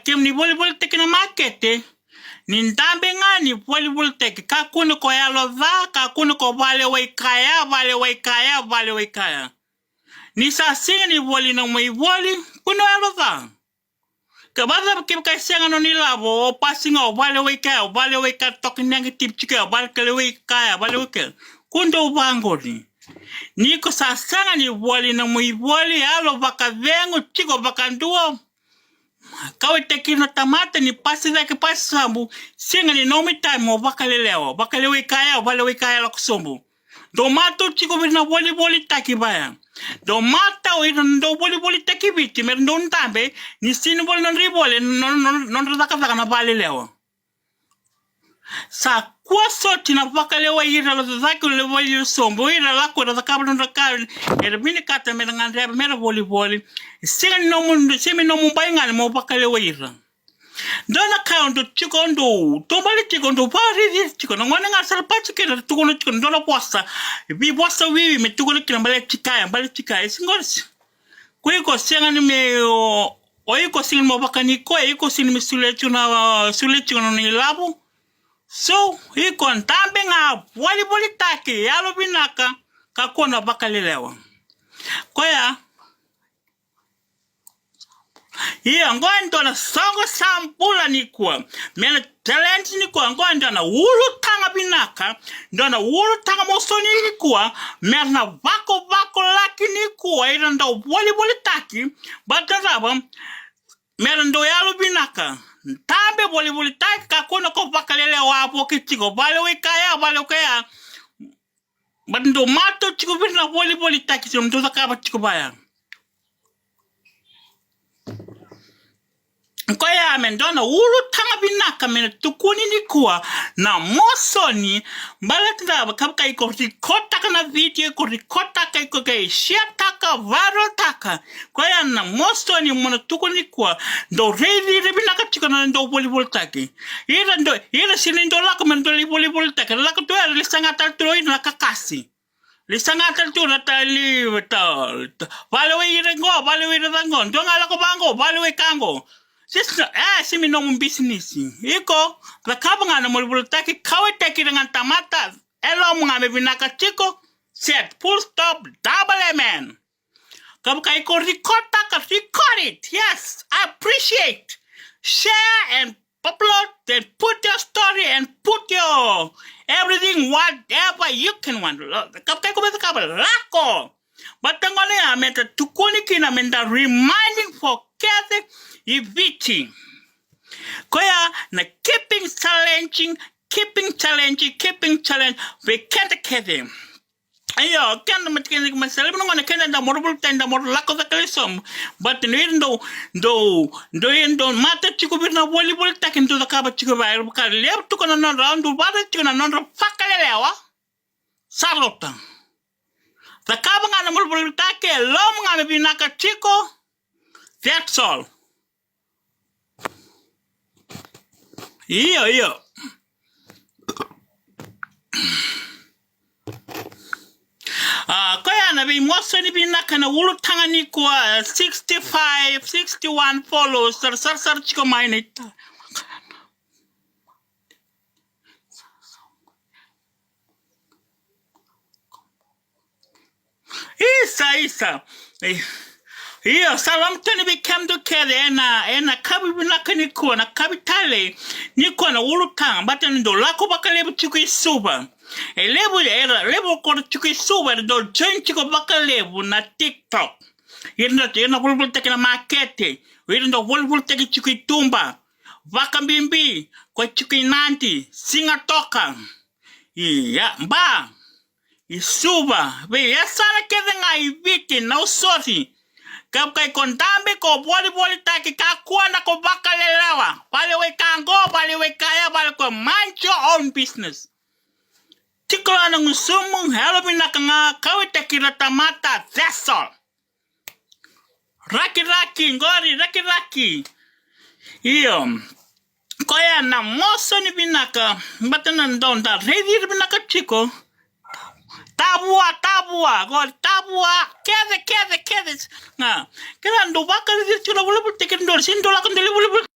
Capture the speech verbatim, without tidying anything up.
kemuni volivolitaki na makete, ni dabe ga ni volivolitaki, kakua ni ko yalo ca, kakua ni ko valewai kaya, valewai kaya, valewai kaya. Ni sa sega ni voli nomu ivoli, kua ni o yalo ca. Ka vakacava kevaka e sega nona ilavo, o pasi ga o valewai kaya, o valewai kaya, toka negative tiko ya, o valewai kaya, valewai kaya. Kua dou vaqori. Ni ko sa sega ni voli nomu ivoli, yalo vakacegu tiko vakadua. Kauaitaki ira na tamata ni pasi cake, pasi sobu, sega ni nomu itavi mo vakalelewa, vakalewai kaya, o valewai kaya lako sobu. Dou matau tiko vei ira na volivolitaki vaya. Dou matau ira na dau volivolitaki Viti, me ra dau dabe, ni sega ni voli nodra ivoli, no-, no-, nodra cakacaka na valelewa. Sa kua soti na vakalewai ira, ra cacake, lewai ira sobu, ira lako, ira cakava nodra ka, era vinakata me ra gadreva, me ra volivoli. Sega ni nomu, sega ni nomu bai ga ni mo vakalewai ira. Dua na ka o dau tiko, o dau taubale tiko, o dau vakaraici tiko. Na gone ga sara pati kina ra tukuna tiko na dua na vosa, veivosa wiwi me tukuna kina baleti kaya, baleti kaya. E sega ni, ko iko sega ni me, o, o iko sega ni mo vakanikua, iko sega ni me solia tiko na, solia tiko na nona ilavo. So iko dabe ga, volivolitaki, yalo vinaka, kakua na vakalelewa. Koya. Ia, oqo e dua na soqo sa bula nikua. Me na challenge nikua, oqo e dua na ulutaga vinaka, dua na ulutaga mosoni nikua, me na vakavakolaki nikua ira dau volivolitaki, baleta na cava, me ra dau yalo vinaka. Dabe, volivolitaki, kakua na ko vakalelewa, voli tiko, valewai kaya, valewai kaya. Baleta dou matau tiko vei ira na volivolitaki, se dou cakava tiko vaya. Koya me dua na ulutaga vinaka me na tukuni nikua na mosoni, baleta na cava, kevaka iko rikotaka na vidio, iko rikotaka, iko qai sharetaka, viraltaka. Koya na mosoni mo na tukuni nikua, dou raici ira vinaka tiko na dau volivolitaki. Ira dau, ira sega ni dau lako me dau lai volivolitaki, lako tu era lai saga tale tu ira na kakasi. Lai saga tale tu na tali, ta, ta, valewai ira qo, valewai ira ca qo, dua ga lako vaqo, valewai ka qo. Sega, e, sega ni nomu bisinisi. Iko cakava ga na volivolitaki, kauaitaki ira ga na tamata, e lomu ga me vinaka tiko. Set, full stop, double amen. Kevaka iko rikotaka, record it. Yes, I appreciate. Share and upload and put your story and put your everything, whatever you can want. Kevaka iko me cakava, lako. Baleta gona ya me da tukuni kina, me da reminding for kece i Viti. Koya na keeping challenging, keeping challenging, keeping challenge vei keda kece. Io, keda mada, keda mada, sa levu na gauna keda da mora volitaki, da mora lako cake lai sobu. But ni dou, dou, dou, dou mata tiko vei ira na volivolitaki, dou cakava tiko vei ira, ka levu tiko na nodra, dou vara tiko na nodra vakalelewa. Sa rauta. Cakava ga na volivolitaki, e lomu ga me vinaka tiko. That's all. Io, io. A, koya na veimosoni vinaka na ulutaga nikua, sixty-five, sixty-one follows, sara, sara, sara tiko mai na ita. Isa, isa. E, io, sa loma tu ni vei kemudou kece ena, ena kavi vinaka nikua, na kavi talei nikua na ulutaga, baleta ni dou lako vakalevu tiko i Suva. E levu, era levu ko tiko i Suva, era dau join tiko vakalevu na TikTok. Ira na, ira na volivolitaki na makete, ira na volivolitaki tiko i tuba, vakabibi ko tiko i Nadi, Sigatoka. Ia, ba. I Suva, veiyasana kece ga i Viti, Nausori. Kevaka iko dabe, ko volivolitaki, kakua na ko vakalelewa. Valewai ka qo, valewai ka ya, valewai ko, mind your own business. Tiko la na gusumu, yalovinaka ga, kauaitaki ira tamata, that's all. Rakiraki, qori, rakiraki. Io. Koya na mosoni vinaka, baleta na dau da raici ira vinaka tiko. Tavua, tavua, qori, tavua, kece, kece, kece. Ga, kece dau vakaraici tiko na volivolitaki, dau sega ni dau lako, dau lai volivolitaki.